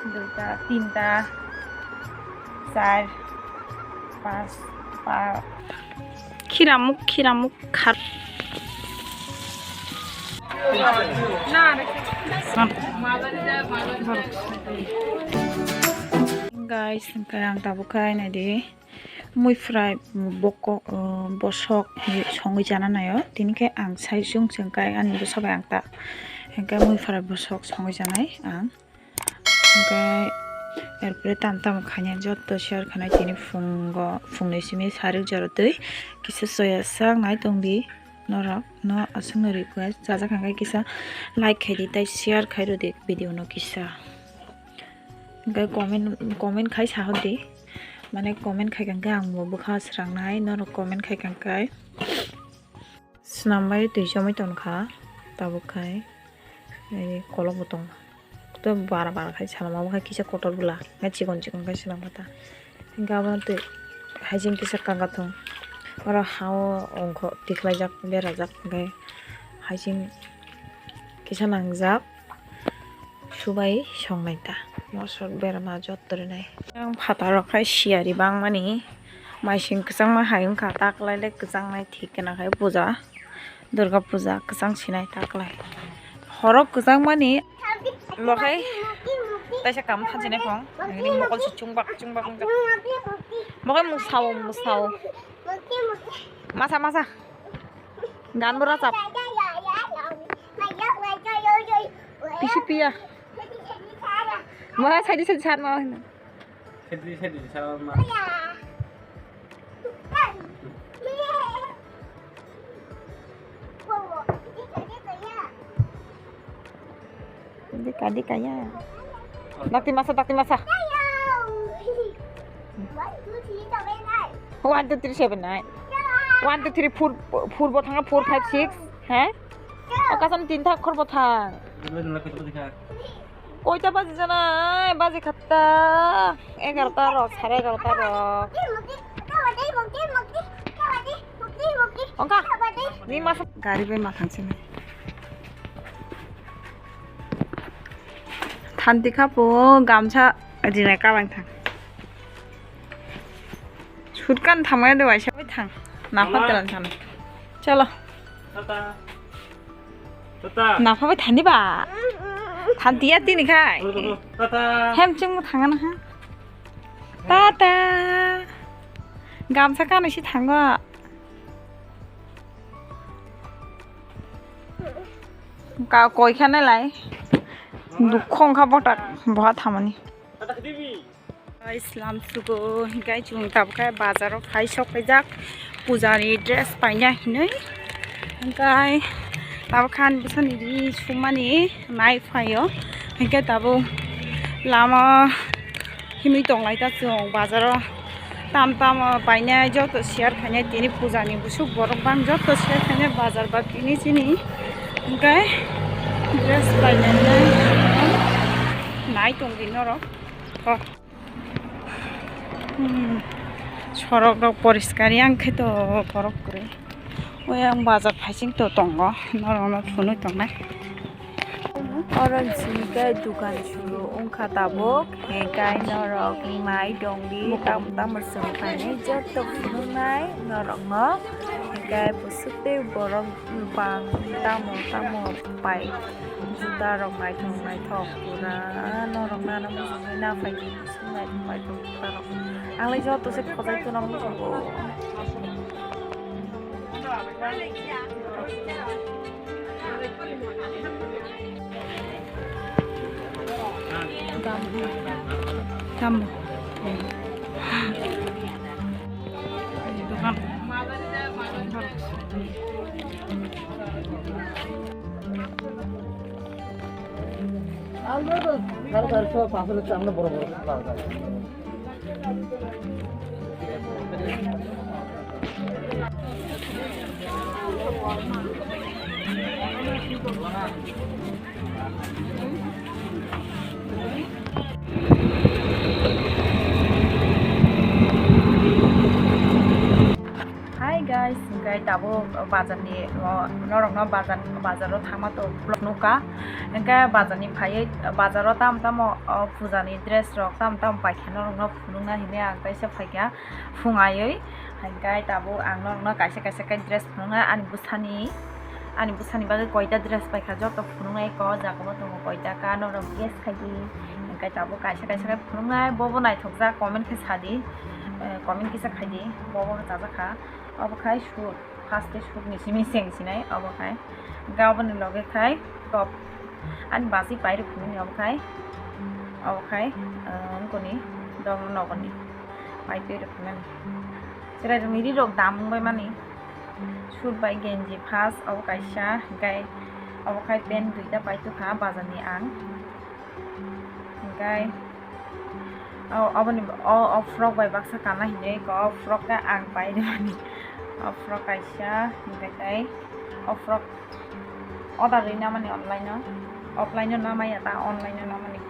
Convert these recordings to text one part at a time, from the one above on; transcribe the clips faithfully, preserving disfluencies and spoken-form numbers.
Duita, tinta, char, pas, pa. Khiramuk, khiramuk, khar. Guys, hingke ang tabuk khe naidi. Mui fry bokok, uh, bosok songwi chana naio. Tini khe ang sai chwng chwng kai ani bwsa bai ang ta. Hingke mui fry bosok songwi chanai ang. Hingke erpore tam tam khainai jotto share khanai tini phungo, phungni simi sarik jora twi kisa soya sak nai tongdi norok no aswkno request chajak hingke kisa like khaidi tei share khairodi video no kisa. Hingke comment, comment khai sahordi. Mane comment khaikha hingke ang bo bwkha srangnai, norok comment khaikha hingke swnam bai twi chomwi tongkha tabuk khai. Kolok bo tong to bara bara khai salama bo khai kisa kotor bwla hingke chikon chikon khai swnam kha ta. Hingke abono twi haiching kisa kagathung oro ha o ongkho tikhlaijak berajak hingke haiching kisa nangjak. Subai songnai ta mosok berama jotto rinai. Ang phataro khai siyari bangmani maising kwchangma hai wngkha taklaile kwchangnai thik gwnang khai puja Durga puja kwchang sinai taklai horok kwchangmani bo khai taisa kam thansinai phang nini mokol se chungbak chungbak wngjak bo khai musao musao masa masa gan bo rachap. Pisi piya. Ma, saidi, saidi, sar ma, hino. Saidi, saidi, sar ma. Dika, dika, ya. Dakti masa, dakti masa. One, two, three, seven, nine. One, two, three, four, four bo thanga, four, five, six. He? O kasan tinta khor bo thang. Koita baji janai, baji khatta. Egarota rok, sare egarota rok. Ongka? Ni masa gari bai mathang sini. Thanti khapo gamsa rinai kalang thang. Sutkan thamaya de waisa bai thang. Napha telan thang. Chalo. Tata. Tata. Napha bai thandi ba. Thanti ya tini khai. Tata. Hem chung thanga na ha. Tata. Gamsa kanui si thango. Ka koi khana lai. Dukhong kha botak boha thamani. Tata khidi bi. Islam sugo, hingkai chwng tabuk khe bazaro phai sok paijak, pujani dress paina hinwi. Hingkai tabuk khan bwsani ri sumani nai phaio. Hingkai tabuk lama himwi tonglai ta chwng bazaro tam tam painai joto share khainai tini pujani busuk borok bang joto share khainai bazar ba tini chini. Hingkai dress painai nai tongdi norok. Oh. Hmm. Sorok rok poriskar yang khe to borok kwrwi. Oyang bazar phaising to tongo, norok no phunui tongnai. Oro jini khe dukan suru wngkha tabuk, hingkai norok nai tongdi, tamo tamo swng khainai joto phunuknai norok no, hingkai bwswk tei borok bang tamo tamo pai. Juta rok naithok naithok pura norok nana muchungwi naphai di bising naithok naithok juta rok. Ang lai joto se khojai tuna muchungo. Tamo. Hi guys, Tei tabuk bazarni, o, norokno bazar, bazaro thangma to vlog nukha. Hwnkhe bazarni phaiwi bazaro tamo tamo, o, pujani dress rok tamo tamo paikha norokno phunukna hinwi ang kaisa phaikha phung aiwi. Hwnkhe tabuk ang norokno kaisa kaisa khe dress phunuknai ani bwsani, ani bwsani bagwi koita dress paikha joto phunuknai eko jagao tongo koita ka norok guess khaidi. Hwnkhe tabuk kaisa kaisa khe phunuknai bobo naithokjak comment khe sadi, eh, comment kisa khaidi bobo chajakha. Obo khai suit, first day suit ni simi seng sinai obo khai. Hwnkhe oboni loge khai top. Ani basi pairok phunukni obo khai. Obo khai, eh, wngkoni dom nogoni. Paitwi rok phunuknani. Chwrai rok ni ri rok dam wngbai mani. Suit bai genji first obo kaisa, hwnkhe obo khai pant duita paitokha bazarni ang. Hwnkhe o, oboni o, o frock bai baksa kana hinwi eko, o frock khe ang pai rwmani. O frock kaisa, hwnkhe tei o frock order rwi namani online o, offline o namaya ta online o namani.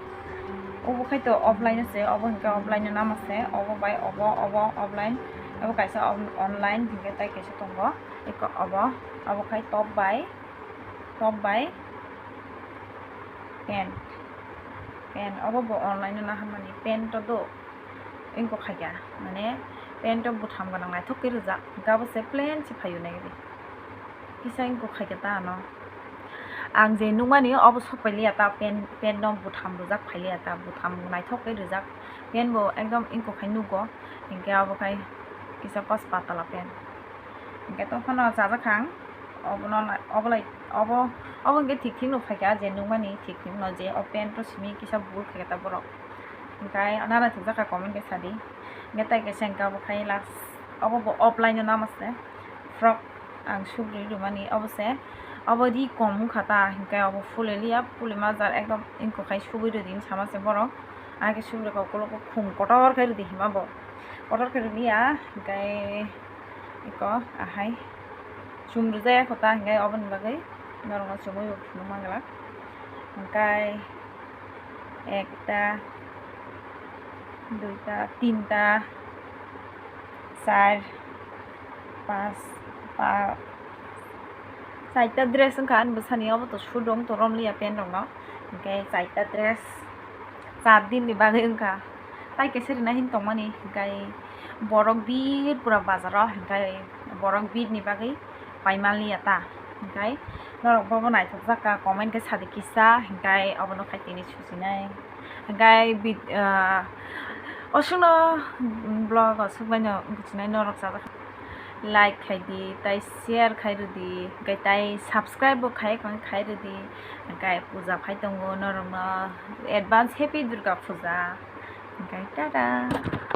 Obo khai to offline o se, obo hwnkhe offline o nama se, obo bai obo, obo offline, obo kaisa on-, online, hwnkhe tei kaisa tongo eko obo, obo khai top bai, top bai pant, pant obo bo online o naharmani, pant o do wngkok khaikha, mane pant o bwtham gwnang naithok khe rijak, hwnkhe abo se plain se phaio nai ri. Kisa wngkok khaikha ta ano. Ang je nukmani obo sok pailiya ta, pant, pant no bwtham rijak phailiya ta, bwtham naithok khe rijak, pant bo ekdom wngkok khai nugo, hwnkhe obo khai kisa pas patala pant. Hwnkhe tongphano chajakha ang, obono lai, obo lai, obo, obo hwnkhe thik thik no phaikha, je nukmani thik thik no je o pant o simi kisa bul khaikha ta borok. Hwnkhe nana thukjakha comment khe sadi. Hwnkhe tai kaisa hwnkhe obo khai last, obo bo offline o nama se frock ang subrwi rwmani obo se, obo ri kom wngkha ta, hwnkhe obo fuliliya, fulima jar ekdom wngkha khai subui rwdi hinwi sama se borok. Ahai khe subui rwkha ukulukgo khum kotor khe rwdi hinma bo, kotor khe rwliya, hwnkhe eko ahai chum rwjak ya kho ta, hwnkhe oboni bagwi norokno chumui bo phunuk manglak. Hwnkhe ekta, duita, tinta, char, pas, pa, chaita dress wngkha ani bwsani, obo to suit rok to romliya pant rokno, hwnkhe chaita dress char din ni bagwi wngkha. Tai kaisa rina hin tongmani, hwnkhe borok bir pura bazaro, hwnkhe borok bir ni bagwi paimanliya ta, hwnkhe norok bobo naithokjak kha, comment khe sadi kisa, hwnkhe obono khai tini sujinai, hwnkhe bid-, ah, osukno vlog o sukbaino wngkha sinai norok chajak kha. Like khai di, tai share khai rwdi, hwnkhe tai subscribe bo khai, khai rwdi, hwnkhe puja phai tongo norokno advance happy Durga puja, hwnkhe tata.